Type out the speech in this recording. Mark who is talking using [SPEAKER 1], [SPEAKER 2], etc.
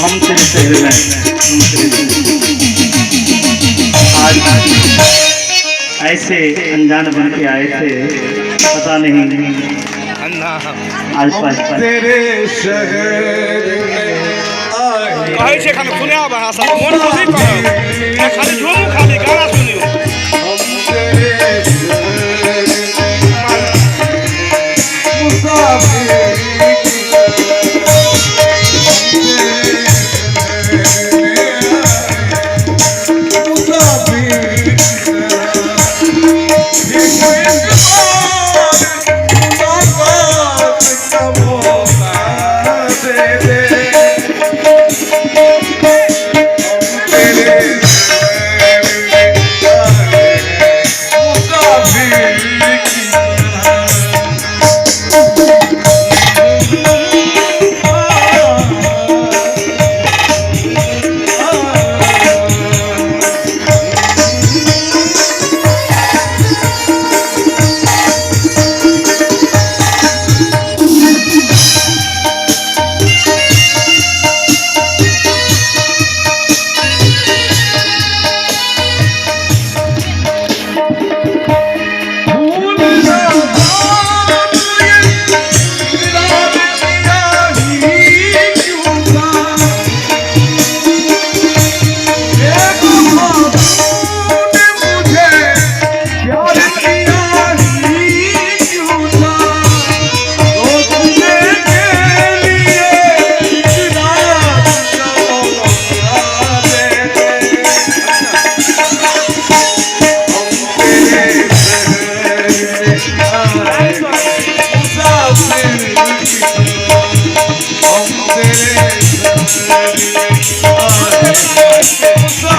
[SPEAKER 1] हम तेरे शहर में आज ऐसे अनजान बन के आए थे, पता नहीं आज पास
[SPEAKER 2] तेरे शहर में आए।
[SPEAKER 3] कहै छै खाली सुनायब अहाँ सब मोन खुशी करब, खाली झूमू, खाली गाना सुनियौ।
[SPEAKER 2] हम तेरे शहर में मुसाफिर की तरह, मुसाफिर की तरह एक एक बार मुलाकात का मौका दे दे। हम तेरे शहर में आए मुसाफिर की तरह। भूल ना जाऊं ये इकरार किया ही क्यों था। एक तूने मुझे प्यार किया ही क्यों था। सोचने के लिए इकरार का मौका दे दे। हम तेरे शहर में आए मुसाफिर की तरह। हम तेरे शहर में आए मुसाफिर